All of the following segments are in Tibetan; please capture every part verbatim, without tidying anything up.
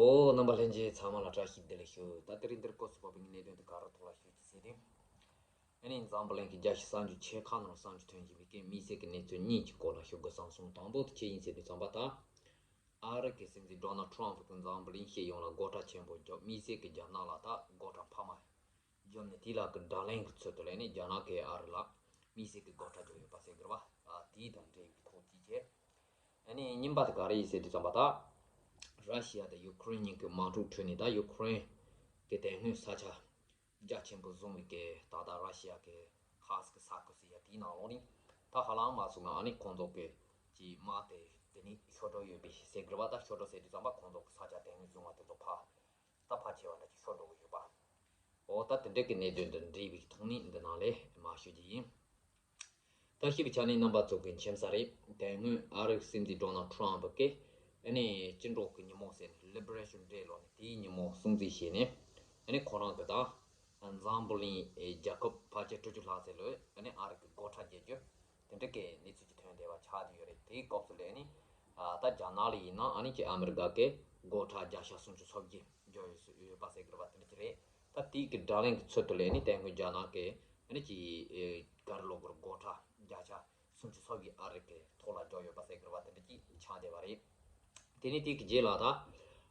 ཨོ། རྣམ་པ་ལྷན་རྒྱས་ཚང་མ་ལ་བཀྲ་ཤིས་བདེ་ལེགས་ཞུ། ད་དེ་རིང་འདིར་སྐོར་སུ་བབས་པའི་གནད་དོན་དེ་ག་རེ་ཐོག་ལ་ཞུ་རྒྱུ་ཟེར་དུས། ཨ་ནི་འཛམ་བུ་གླིང་གི་རྒྱལ་སྤྱིའི་གསར་འགྱུར་ཆེ་ཁག་ནང་གསར་འགྱུར་ཐོན་བཞིན་པའི་གི་དམིགས་བསལ་གྱི་གནས་ཚུལ་གཉིས་ཀྱི་སྐོར་ལ་ཞུ་དགོས་བསམ་སོང་། དང་པོ་དེ་ཅི་ཡིན་ཟེར་དུས་ཙམ་པ། ད་ཨ་རི་གི་སྲིད་འཛིན་ཌོ་ནལ་ཊམ་ཕ་གིས་འཛམ་བུ་གླིང་སྤྱི་ཡོངས་ལ་སྒོ་ཁྲལ་ཆེན་པོ་བརྒྱབ། དམིགས་བསལ་གྱི་རྒྱ་ནག་ལ་ད་སྒོ་ཁྲལ་འཕར་མ་བརྒྱབ་ནས་དེ་ལ་གི་དགྲ་ལན་གྱི་ཚུལ་དུ་ལས་ནས་རྒྱ་ནག་གིས་ཨ་རི་ལ་དམིགས་བསལ་གྱི་སྒོ་ཁྲལ་བརྒྱབ་ཡོད་པ་ཟེར་གི་རེད་བ། ཨ། དེའི་དང་འབྲེལ་བའི་ཐོག་གཅིག་བྱས། ཨ་ནི་གཉིས་པ་དེ་ག་རེ་ཡིན་ཟེར་དུས་ཙམ་པ། ད་ར་ཤི་ཡ་དང་ཡུ་ཁུ་རེན་གཉིས་ཀྱི་དམག་འཁྲུག་ཁྲོད་ནས་ད་ཡུ་ཁུ་རེན་གྱི་དེ་སྔོན་ས་ཆ་རྒྱ་ཆེན་པོ་བཟུང་བའི་གི་ད་ལྟ་ར་ཤི་ཡ་གི་ཁར་སི་ཀི་ས་ཁུལ་ཟེར་ཡ་དེའི་ནང་ལོགས་ནས་ད་ཧ་ལམ་མ་སོང་ན་ཨ་ནི་ཁོང་ཚོ་གི་ཀྱི་དམག་དེ་དེ་ནས་ཤོར་འགྲོ་ཡོད་པའི་ཟེར་གི་རེད་བ། ད་ཤོར་འགྲོ་ཟེར་དུས་ཙམ་པ་ཁོང་ཚོ་གི་ས་ཆ་དེ་སྔོན་བཟུང་བ་དེ་ཚོ་ཕར་ད་ཕར་ཆེ་བ་འདྲ་ཅིག་ཤོར་འགྲོ་གི་ཡོད་པ། འོ། ད་དེ་འདྲ་གི་གནད་དོན་དང་འབྲེལ་བའི་ཐོག་ནས་འདི་ནང་ལས་མར་ཞུ་རྒྱུ་ཡིན། ད་ཞུ་བའི་ཆ་ནས་རྣམ་པ་ཚོ་གི་མཁྱེན་གསལ་རེད། དེ་སྔོན་ཨ་རིའི་སྲིད་འཛིན་ཌོ་ནལ་ཊམ་ཕ་གིས་ཨ་ནི་སྤྱི་འགྲོས་ཀྱི་ཉིན་མོ་ཟེར་ནས་ལི་བྷ་རེ་ཤན་ཌེ་ལོ་ནས་དེའི་ཉིན་མོ་སྲུང་བརྩི་བྱས་ནས། ཨ་ནི་ཁོ་རང་གི་ད་འཛམ་བུ་གླིང་རྒྱལ་ཁབ་ཕལ་ཆེར་དྲུག་ཅུ་ལྷག་ཙམ་ལོས་ཨ་ནི་ཨ་རི་གི་སྒོ་ཁྲལ་བརྒྱབ་རྒྱུ་དེ་འདྲ་གི་གནས་ཚུལ་ཅིག་ཐོན་བསྡད་པ་ཆགས་བསྡད་ཡོད་རེད། དེའི་སྐབས་སུ་ལས་ནི་ཨ་ད་རྒྱ་ནག་ལ་ཡིན་ན་ཨ་ནི་ཀྱི་ཨ་མི་རི་ཀ་གི་སྒོ་ཁྲལ་བརྒྱ་ཆ་སུམ་ཅུ་སོ་བརྒྱད་བརྒྱབ་ཡོད་ཡོད་པ་ཟེར་གི་རེད་བ། དེ་འདྲ་ཅིག་རེད། ད་དེའི་གི་དགྲ་ལན་གྱི་ཚུལ་དུ་ལས་ནི་དེ་སྔོན་རྒྱ་ནག་གི་ཨ་ནི་ཀྱི་ཨེ་ག་རེ་ལབ་དགོས་རེད། སྒོ་ཁྲལ་བརྒྱ་ཆ་སུམ་ཅུ་སོ་བརྒྱད་ཨ་རི་གི་ཐོག་ལ་བརྒྱབ་ཡོད་པ་ཟེར་གི་རེད་བ། དེ་འདྲ་ཅིག་ཆགས་བསྡད་པ་རེད། དེ་ནས་དེ་གི་རྗེས་ལ་ད་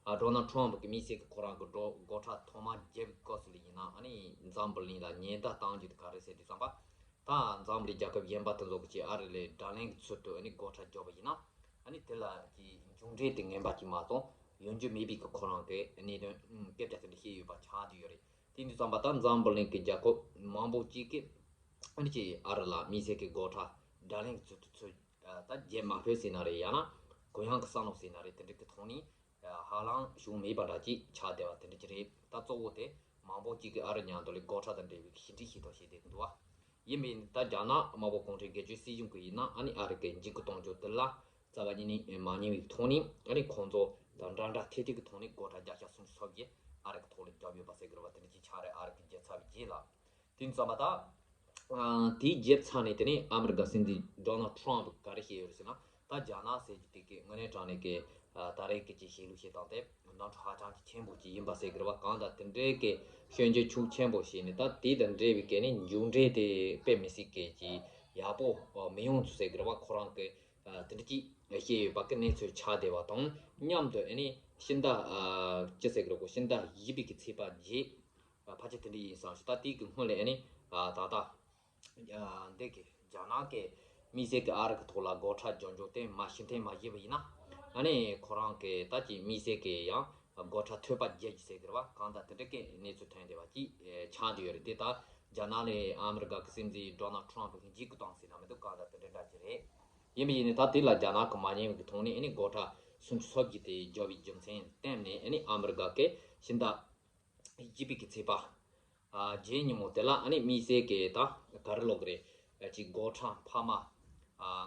ཨ་ཌོ་ནལ་ཊམ་ཕ་གི་དམིགས་བསལ་གྱི་ཁོ་རང་གི་སྒོ་སྒོ་ཁྲལ་ཐོག་མར་བརྒྱབ་པའི་སྐབས་སུ་ལ་ཡིན་ན་ཨ་ནི་འཛམ་བུ་གླིང་ལ་ཉེན་བརྡ་བཏང་རྒྱུ་དེ་ག་རེ་ཟེར་དུས་ཙམ་པ། ད་འཛམ་བུ་གླིང་རྒྱལ་ཁབ་གཞན་པ་དེ་ཚོ་གི་ཅིག་ཨ་རི་ལ་དགྲ་ལན་གྱི་ཚུལ་དུ་ཨ་ནི་སྒོ་ཁྲལ་བརྒྱབ་པ་ཡིན་ན། ཨ་ནི་དེ་ལ་ཀྱི་མཇུག་འབྲས་དེ་ངན་པ་ཅིག་མ་གཏོགས་ཡོང་རྒྱུ་མེད་པའི་གི་ཁོ་རང་གི་གནད་དོན་སྐད་ཆ་དེ་འདྲ་བཤད་ཡོད་པ་ཆགས་བསྡད་ཡོད་རེད། དེ་འདྲ་ཙམ་པ་ད་འཛམ་བུ་གླིང་གི་རྒྱལ་ཁབ་མང་པོ་ཅིག་གིས་ཨ་ནི་ཅིག་ཨ་རི་ལ་དམིགས་བསལ་གྱི་སྒོ་ཁྲལ་དགྲ་ལན་གྱི་ཚུལ་དུ་ཚུལ་ད་བརྒྱབ་མ་ཕོད་ཟེར་ན་རེད། ཡང་ན་གུ་ཡངས་ཀྱི་བསམ་བློ་ཟེར་ན་རེད། དེ་འདྲ་གི་ཐོག་ནས་ཧ་ལམ་བྱུང་མེད་པ་འདྲ་ཅིག་ཆགས་བསྡད་པ་དེ་འདྲ་ཅིག་རེད། ད་གཙོ་བོ་དེ་མང་པོ་ཅིག་གིས་ཨ་རི་མཉམ་དུ་ལ་སྒོ་ཁྲལ་དང་འབྲེལ་བའི་ཞི་འགྲིག་ཞིག་ཐོག་བྱས་བསྡད་ཀྱི་འདུག་བ། ཡིན་པས་ད་རྒྱ་ནག་དམར་པོ་གུང་ཁྲན་སྒེར་གཅོད་སྲིད་གཞུང་གི་ཡིན་ན་ཨ་ནི་ཨ་རི་གི་འཇིགས་སྐུལ་གཏོང་རྒྱུ་དེ་ལ་རྩ་བ་ཉིད་ནས་མ་ཉན་པའི་ཐོག་ནས་ཨ་ནི་ཁོང་ཚོ་དང་འདྲ་འདྲ་ཐད་ཐད་ཀྱི་ཐོག་ནས་སྒོ་ཁྲལ་བརྒྱ་ཆ་སུམ་ཅུ་སོ་བརྒྱད་ཨ་རི་གི་ཐོག་ལ་བརྒྱབ་ཡོད་པ་ཟེར་གི་རེད་བ། དེ་འདྲ་ཅིག་ཆགས་རེད། ཨ་རི་གི་རྒྱལ་ཚབ་རྗེས་ལ། དེ་ཙམ་པ་ད། ཨ། དེའི་རྗེས་ཚར་ནས་དེ་ནས་ཨ་མི་རི་ཀ་སྲིད་འཛིན་ཌོ་ནལ་ཊམ་ཕ་གིས་ག་རེ་བཤད་ཡོད་རེད་ཟེར་ན། ད་རྒྱ་ནག་ཟེར་རྒྱུ་དེ་གི་དངོས་གནས་དྲང་གནས་ཀྱི་ཨ་ད་རེས་ཀྱི་ཅིག་བཤད་ལུགས་བཤད་སྟངས་དེ་ནོར་འཁྲུལ་ཧ་ཅང་གི་ཆེན་པོ་ཅིག་ཡིན་པ་ཟེར་གི་རེད་བ། གང་ལྟར་དེ་འདྲའི་གི་སྐྱོན་བརྗོད་ཤུགས་ཆེན་པོ་བྱས་ནས་ད་དེ་དང་འབྲེལ་བའི་གི་ནི་མཇུག་འབྲས་དེ་དཔེ་མི་སྲིད་ཀྱི་ཅིག་ཡག་པོ་མི་ཡོང་ཚུལ་ཟེར་གི་རེད་བ། ཁོ་རང་གི་ཨ་དེ་འདྲ་ཅིག་བཤད་ཡོད་པ་གི་གནས་ཚུལ་ཆགས་བསྡད་པ་དང་མཉམ་དུ་ཨ་ནི་ཕྱི་ཟླ་ཨ་ཅི་ཟེར་གི་རེད་གོ་ཕྱི་ཟླ་བཞི་པའི་གི་ཚེས་པ་རྗེས། ཕལ་ཆེར་དེ་འདྲ་ཡིན་བསམ་ཞིང་། ད་དེའི་གི་སྔོན་ལ་ཨ་ནི་ད་ལྟ་འདི་གི་རྒྱ་ནག་གི་དམིགས་བསལ་གི་ཨ་རི་གི་ཐོག་ལ་སྒོ་ཁྲལ་རྒྱག་རྒྱུ་དེ་མ་ཕྱིར་འཐེན་མ་བྱས་པ་ཡིན་ན། ཨ་ནི་ཁོ་རང་གི་ད་ཅིག་དམིགས་བསལ་གི་ཡང་སྒོ་ཁྲལ་ཐོལ་པ་བརྒྱབ་ཀྱི་ཟེར་གི་རེད་བ། གང་ལྟར་དེ་འདྲ་གི་གནས་ཚུལ་ཐོན་བསྡད་པ་ཅིག་ཆགས་བསྡད་ཡོད་རེད། དེ་ད་རྒྱ་ནག་ལས་ཨ་མི་རི་ཀ་གི་སྲིད་འཛིན་ཌོ་ནལ་ཊམ་ཕ་གིས་འཇིགས་སྐུལ་བཏང་ཟེར་ན་མི་འདུག་གང་ལྟར་དེ་འདྲ་འདྲ་ཅིག་རེད། ཡིན་པ་ཡིན་ནའི་ད་དེ་ལ་རྒྱ་ནག་གི་མ་ཉན་པའི་གི་ཐོག་ནས་ཨ་ནི་སྒོ་ཁྲལ་སུམ་ཅུ་སོ་བརྒྱད་དེ་བརྒྱབ་པའི་རྒྱུ་མཚན་བསྟན་ནས་ཨ་ནི་ཨ་མི་རི་ཀ་གི་ཕྱི་ཟླ་བཞི་པའི་གི་ཚེས་པ་ཨ་རྗེས་ཉིན་མོ་དེ་ལ་ཨ་ནི་དམིགས་བསལ་གི་ད་ག་རེ་ལབ་དགོས་རེད། ཅིག་སྒོ་ཁྲལ་འཕར་མ་ཨ་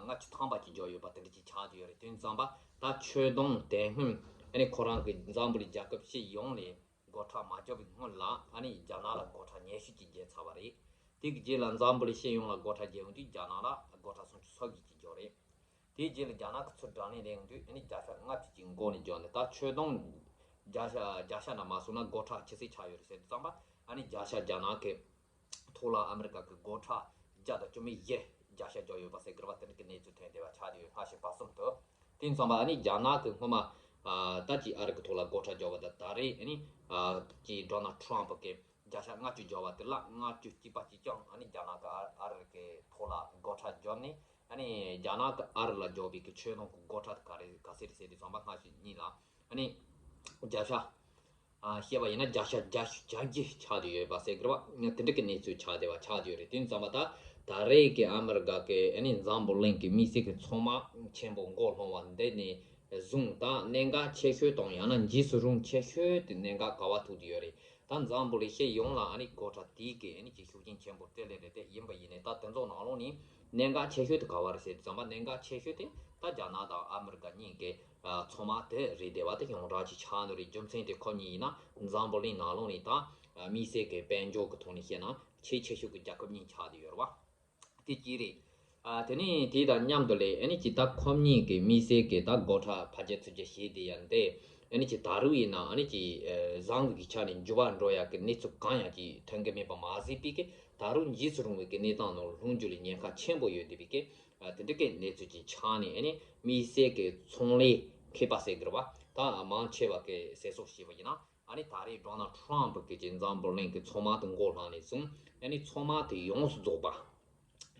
ལྔ་བཅུ་ཐམ་པ་ཅིག་བརྒྱབ་ཡོད་པ་དེ་འདྲ་ཅིག་ཆགས་བསྡད་ཡོད་རེད། དེ་ཙམ་པ་ད་ཆོད་དོན་དེ་སྔོན་ཨ་ནི་ཁོ་རང་གི་འཛམ་བུ་གླིང་རྒྱལ་ཁབ་སྤྱི་ཡོངས་ལས་སྒོ་ཁྲལ་མ་བརྒྱབ་པའི་སྔོན་ལ་ཨ་ནི་རྒྱ་ནག་ལ་སྒོ་ཁྲལ་ཉེ་ཤོས་ཅིག་བརྒྱབ་ཚར་བ་རེད། དེ་གི་རྗེས་ལ་འཛམ་བུ་གླིང་སྤྱི་ཡོངས་ལ་སྒོ་ཁྲལ་བརྒྱབ་ཡོང་དུས་རྒྱ་ནག་ལ་སྒོ་ཁྲལ་སུམ་ཅུ་སོ་བརྒྱད་ཅིག་བརྒྱབ་རེད། དེའི་རྗེས་ལ་རྒྱ་ནག་གི་ཚུར་དགྲ་ལན་ལེན་ཡོང་དུས་ཨ་ནི་བརྒྱ་ཆ་ལྔ་བཅུ་ཅིག་འགོ་ནས་བརྒྱབ་ནས། ད་ཆོད་དོན་བརྒྱ་ཆ་བརྒྱ་ཆ་ན་མ་སོང་ན་སྒོ་ཁྲལ་ཇེ་ཆེ་ཆགས་ཡོད་རེད་ཟེར་དུས་ཙམ་པ་ཨ་ནི་བརྒྱ་ཆ་རྒྱ་ནག་གི་ཐོག་ལ་ཨ་མི་རི་ཀ་གི་སྒོ་ཁྲལ་བརྒྱ་དང་བཅུ་མེད་བཞི་བརྒྱ་ཆ་བརྒྱབ་ཡོད་པ་ཟེར་གི་རེད་བ། དེ་འདྲ་གི་གནས་ཚུལ་ཐོན་བསྡད་པ་ཆགས་བསྡད་ཡོད། སྔ་ཕྱི་བར་གསུམ་དུ། དེ་ཙམ་པ་ཨ་ནི་རྒྱ་ནག་གི་སྔོན་མ་ཨ་ད་ཅིག་ཨ་རི་གི་ཐོག་ལ་སྒོ་ཁྲལ་བརྒྱབ་པ་དང་ད་རེས་ཨ་ནི་ཨ་ཅིག་ཌོ་ནལ་ཊམ་ཕ་གིས་བརྒྱ་ཆ་ལྔ་བཅུ་བརྒྱབ་པ་དེ་ལ་ལྔ་བཅུ་གཅིག་པ་གཅིག་རྐྱང་ཨ་ནི་རྒྱ་ནག་གི་ཨ་ཨ་རི་གི་ཐོག་ལ་སྒོ་ཁྲལ་བརྒྱབ་ནས། ཨ་ནི་རྒྱ་ནག་གི་ཨ་རི་ལ་བརྒྱབ་པའི་གི་ཆོད་དོན་གི་སྒོ་ཁྲལ་ག་རེ་ག་ཚད་རེད་ཟེར་དུས་ཙམ་པ་སྔ་ཕྱི་གཉིས་ལ་ཨ་ནི་བརྒྱ་ཆ་ཨ་བཤད་པ་ཡིན་ན་བརྒྱ་ཆ་བརྒྱད་ཅུ་གྱ་བརྒྱད་ཆགས་བསྡད་ཡོད་པ་ཟེར་གི་རེད་བ། དེ་འདྲ་གི་གནས་ཚུལ་ཆགས་བསྡད་པ་ཆགས་བསྡད་ཡོད་རེད། དེ་ཙམ་པ་ད་ད་རེས་ཀྱི་ཨ་མི་རི་ཀ་གི་ཨ་ནི་འཛམ་བུ་གླིང་གི་དམིགས་བསལ་གྱི་ཚོང་དམག་ཆེན་པོ་འགོ་སློང་བ་འདི་ནས་བཟུང་ད་གནད་འགག་ཆེ་ཤོས་དང་ཡང་ན་འཇིགས་སུ་རུང་ཆེ་ཤོས་དེ་གནད་འགག་ག་བ་ཐུག་བསྡད་ཡོད་རེད། ད་འཛམ་བུ་གླིང་སྤྱི་ཡོངས་ལ་ཨ་ནི་སྒོ་ཁྲལ་དེའི་གི་ཨ་ནི་ཀྱི་ཤུགས་རྐྱེན་ཆེན་པོ་དེ་ལས་རེད། དེ་ཡིན་པ་ཡིན་ནའི་ད་དེ་ཚོ་ནང་ལོགས་ནས་གནད་འགག་ཆེ་ཤོས་དེ་ག་བ་རེད་ཟེར་དུས་ཙམ་པ་གནད་འགག་ཆེ་ཤོས་དེ་ད་རྒྱ་ནག་དང་ཨ་མི་རི་ཀ་གཉིས་ཀྱི་ཚོང་དམག་དེ་རེད་བསྡད་པ་དེ་ཡོངས་གྲགས་ཅིག་ཆགས་ནི་རེད། རྒྱུ་མཚན་དེ་ཁོ་གཉིས་ཡིན་ན་འཛམ་བུ་གླིང་ནང་ལོགས་ནས་ད་དམིགས་བསལ་གྱི་དཔལ་འབྱོར་གྱི་ཐོག་ནས་བཤད་ན་ཆེས་ཆེ་ཤོས་ཀྱི་རྒྱལ་ཁབ་གཉིས་ཆགས་བསྡད་ཡོད་རེད་བ། དེ་གཅིག་རེད། ཨ་དེ་ནས་དེ་དང་མཉམ་དུ་ལས་ཨ་ནི་ཅིག་ད་ཁོ་གཉིས་ཀྱི་དམིགས་བསལ་གྱི་ད་སྒོ་ཁྲལ་ཕར་རྒྱག་ཚུར་རྒྱག་བྱས་བསྡད་ཡ་འདི་ ཨ་ནི་ཅིག་ད་རུང་ཡིན་ན་ཨ་ནི་ཅིག་ཨ་བཟང་བའི་གི་ཆ་ནས་འགྱུར་བ་འགྲོ་ཡག་གི་གནས་ཚུལ་གང་ཡང་ཅིག་ཐོན་གི་མེད་པ་མ་ཟད་པའི་གི་ད་རུང་འཇིགས་སུ་རུང་བའི་གི་གནས་སྟངས་ནང་ལྷུང་རྒྱུ་ལ་ཉེན་ཁ་ཆེན་པོ་ཡོད་བསྡད་པའི་གི་ཨ་དེ་འདྲ་གི་གནས་ཚུལ་ཅིག་ཆགས་ནས། ཨ་ནི་དམིགས་བསལ་གི་ཚོང་ལས་མཁས་པ་ཟེར་གི་རེད་བ། ད་མང་ཆེ་བ་གི་ཟེར་སོགས་བྱས་པ་ཡིན་ན། ཨ་ནི་ད་རེས་ཌོ་ནལ་ཊམ་གི་ཅིག་འཛམ་བུ་གླིང་གི་ཚོང་དམག་དེ་འགོ་བླངས་ནས་བཟུང་། ཨ་ནི་ཚོང་དམག་དེ་ཡོངས་སུ་རྫོགས་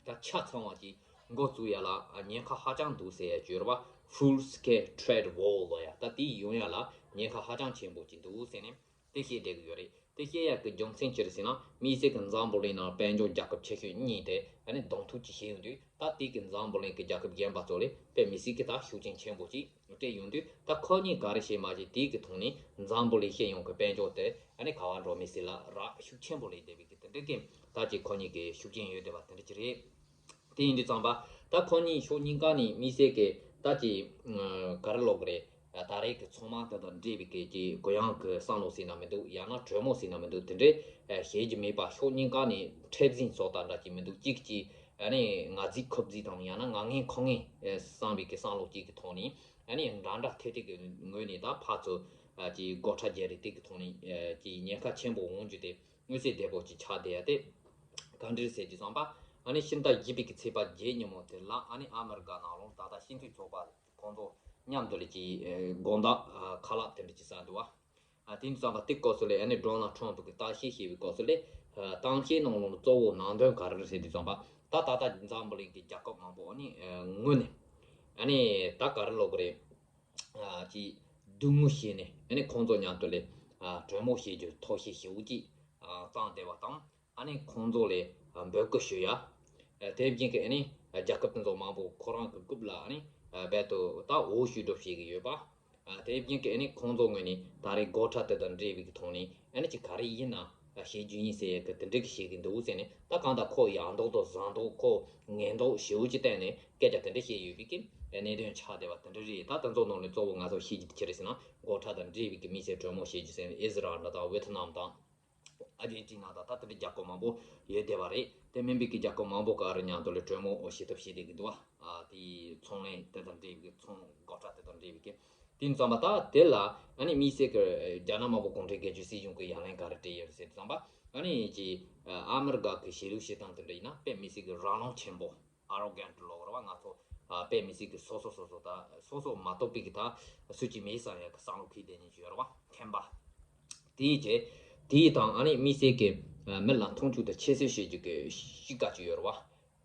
པ་ད་ཆ་ཚང་བ་ཅིག་འགོ་བཙུགས་ཡ་ལ་ཉེན་ཁ་ཧ་ཅང་འདུག་ཟེར་ཡ་བརྗོད་རེད་བ། Full Scale Trade War ལོ་ཡ། ད་དེ་ཡོང་ཡ་ལ་ཉེན་ཁ་ཧ་ཅང་ཆེན་པོ་ཅིག་འདུག་ཟེར་ནས་དེ་བཤད་བསྡད་ཀྱི་ཡོད་རེད། དེ་བཤད་ཡ་གི་རྒྱུ་མཚན་ཅི་རེད་ཟེར་ན། དམིགས་བསལ་གྱི་འཛམ་བུ་གླིང་ནང་དཔལ་འབྱོར་རྒྱལ་ཁབ་ཆེ་ཤོས་གཉིས་དེ་ཨ་ནི་གདོང་ཐུག་ཅིག་བྱས་ཡོང་དུས། ད་དེ་གི་འཛམ་བུ་གླིང་གི་རྒྱལ་ཁབ་གཞན་པ་ཚོ་ལས་དཔེ་མི་སྲིད་ཀྱི་ད་ཤུགས་རྐྱེན་ཆེན་པོ་ཅིག་སྤྲད་ཡོང་དུས། ད་ཁོ་གཉིས་ག་རེ་བྱས་མ་བྱས་དེ་གི་ཐོག་ནས་འཛམ་བུ་གླིང་སྤྱི་ཡོངས་ཀྱི་དཔལ་འབྱོར་དེ་ཨ་ནི་ག་བ་འགྲོ་མི་སྲིད་ལ་རག་ཤུགས་ཆེན་པོ་སླེབས་བསྡད་པའི་གི་དེ་འདྲ་གི་ད་ཅིག་ཁོ་གཉིས་ཀྱི་ཤུགས་རྐྱེན་ཡོད་བསྡད་པ་དེ་འདྲ་ཅིག་རེད། དེ་ཡིན་དུས་ཙམ་པ་ད་ཁོ་གཉིས་ཕྱོགས་གཉིས་ཀ་ནས་དམིགས་བསལ་གྱི་ད་ཅིག་ག་རེ་ལབ་དགོས་རེད། ད་རེས་ཀྱི་ཚོང་དམག་དེ་དང་འབྲེལ་བའི་གི་ཅིག་གུ་ཡངས་ཀྱི་བསམ་བློ་ཟེར་ན་མི་འདུག་ཡང་ན་གྲོས་མོལ་ཟེར་ན་མི་འདུག་དེ་འདྲའི་བྱེད་ཀྱི་མེད་པ། ཕྱོགས་གཉིས་ཀ་ནས་མཁྲེགས་འཛིན་བཟོ་ལྟ་འདྲ་ཅིག་མི་འདུག་གཅིག་གིས་ཨ་ནི་ང་རྫིག་ཁོ་རྫིག་དང་ཡང་ན་ང་ངན་ཁོ་ངན་བསམ་པའི་གི་བསམ་བློ་གཅིག་གི་ཐོག་ནས། ཨ་ནི་འདྲ་འདྲ་ཐེ་ཐེ་གི་ངོས་ནས་ད་ཕར་ཚུར་ཅིག་སྒོ་ཁྲལ་རྒྱག་རེས་དེ་གི་ཐོག་ནས་ཅིག་ཉེན་ཁ་ཆེན་པོ་འོང་རྒྱུ་དེ་མངོན་གསལ་དོད་པོ་ཅིག་ཆགས་བསྡད་ཡ་དེ་ག་འདྲ་ཟེར་དུས་ཙམ་པ། ཨ་ནི་ཕྱི་ཟླ་བཞི་པའི་གི་ཚེས་པ་བརྒྱད་ཉིན་མོ་དེ་ལ་ཨ་ནི་ཨ་མི་རི་ཀ་ནང་ལོགས་ད་ལྟ་སྤྱི་མཐུན་ཚོགས་པ་ཁོང་ཚོ་མཉམ་དུ་ལ་ཅིག་དགོང་དག་ཁ་ལག་དེ་འདྲ་ཅིག་ཟ་འདུག་བ། ཨ་དེ་ཡིན་དུས་ཙམ་པ་དེ་སྐབས་སུ་ལས་ཨ་ནི་ཌོ་ནལ་ཊམ་གི་གཏམ་བཤད་བྱས་པའི་སྐབས་སུ་ལས། ཨ་གཏམ་བཤད་ནང་ལོགས་གཙོ་བོ་ནང་དོན་ག་རེ་རེད་ཟེར་དུས་ཙམ་པ། ད་ད་ལྟ་འཛམ་བུ་གླིང་གི་རྒྱལ་ཁབ་མང་པོ་ཨ་ནི་ངོས་ནས་ཨ་ནི་ད་ག་རེ་ལབ་དགོས་རེད། ཨ་ཅིག་སྡུག་བསྔལ་བྱས་ནས་ཨ་ནི་ཁོང་ཚོ་མཉམ་དུ་ལས་ཨ་གྲོས་མོལ་བྱེད་རྒྱུ་ཐབས་ཤེས་ཞེ་པོ་ཅིག་ཨ་བཏང་བསྡད་པ་དང་། ཨ་ནི་ཁོང་ཚོ་ལས་འབོད་སྐུལ་ཞུ་ཡ། དེ་བཞིན་གྱི་ཨ་ནི་རྒྱལ་ཁབ་དེ་ཚོ་མང་པོ་ཁོ་རང་གི་རྐུབ་ལ་ཨ་ནི་རྦད་དེ་ད་འོ་བཤུས་འགྲོ་བྱེད་ཀྱི་ཡོད་པ། དེ་བཞིན་གྱི་ཨ་ནི་ཁོང་ཚོ་ངོས་ནས་ད་རེས་སྒོ་ཁྲལ་དེ་དང་འབྲེལ་བའི་གི་ཐོག་ནས་ཨ་ནི་ཅིག་ག་རེ་ཡིན་ན་བྱེད་རྒྱུ་ཡིན་ཟེར་ཡ་གི་དེ་འདྲ་གི་བཤད་ཀྱི་འདུག་ཟེར་ནས། ད་གང་ལྟར་ཁོ་ཡག་མདོག་དང་བཟང་མདོག་ཁོ་ངན་མདོག་ཞེ་པོ་ཅིག་བསྟན་ནས་སྐད་ཆ་དེ་འདྲ་བཤད་ཡོད་པའི་གི་གནད་དོན་ཆགས་བསྡད་པ་དེ་འདྲ་རེད། ད་དེ་ཚོ་ནང་ནས་གཙོ་བོ་ང་ཚོ་ཤེས་རྒྱུ་དེ་ཅི་རེད་ཟེར་ན། སྒོ་ཁྲལ་དང་འབྲེལ་བའི་གི་དམིགས་བསལ་གྲོས་མོལ་བྱེད་རྒྱུ་ཟེར་ནས་ཨི་ཟི་རལ་དང་ཝེ་ཐི་ནམ་དང་། ཨར་ཇེན་ཊི་ན་དང་ད་ལྟ་འདི་རྒྱལ་ཁབ་མང་པོ་ཡོད་བསྡད་པ་རེད། དེ་མིན་པའི་གི་རྒྱལ་ཁབ་མང་པོ་ག་རེ་མཉམ་དུ་ལ་གྲོས་མོལ་བྱེད་ཐབས་བྱེད་བསྡད་ཀྱི་འདུག་བ། ཨ་དེའི་ཚོང་ལས་དེ་དང་འབྲེལ་བའི་གི་ཚོང་སྒོ་ཁྲལ་དེ་དང་འབྲེལ་བའི་གི། དེ་ཡིན་ཙམ་པ་ད་དེ་ལ་ཨ་ནི་དམིགས་བསལ་གི་རྒྱ་ནག་དམར་པོ་གུང་ཁྲན་སྒེར་གཅོད་སྲིད་གཞུང་གི་ཡ་ལན་ག་རེ་སྤྲད་ཡོད་ཟེར་ཙམ་པ། ཨ་ནི་ཅི་ཨ་མི་རི་ཀ་གི་བྱེད་ལུགས་བྱེད་སྟངས་དེ་འདྲ་ཡིན་ན་དཔེ་མི་སྲིད་གི་རང་རློམ་ཆེན་པོ། ཨ་རོ་གན་ཊི་ལབ་རེད་བ། ང་ཚོ་ཨ་དཔེ་མི་སྲིད་གི་སོ་སོ་སོ་སོ་ད་སོ་སོ་མ་གཏོགས་པའི་གི་ད་སུ་གཅིག་མེད་བསམ་ཡ་གི་བསམ་བློ་འཁྱེར་བསྡད་མཁན་ཅིག་ཡོད་རེད་བ། མཁན་པ། དེའི་རྗེས་དེའི་དང་ཨ་ནི་དམིགས་བསལ་གི་ཨ་མི་ལ་མཐོང་ཆུང་དང་ཁྱད་གསོད་བྱེད་རྒྱུ་གི་གཤིས་ཀ་ཅིག་ཡོད་རེད་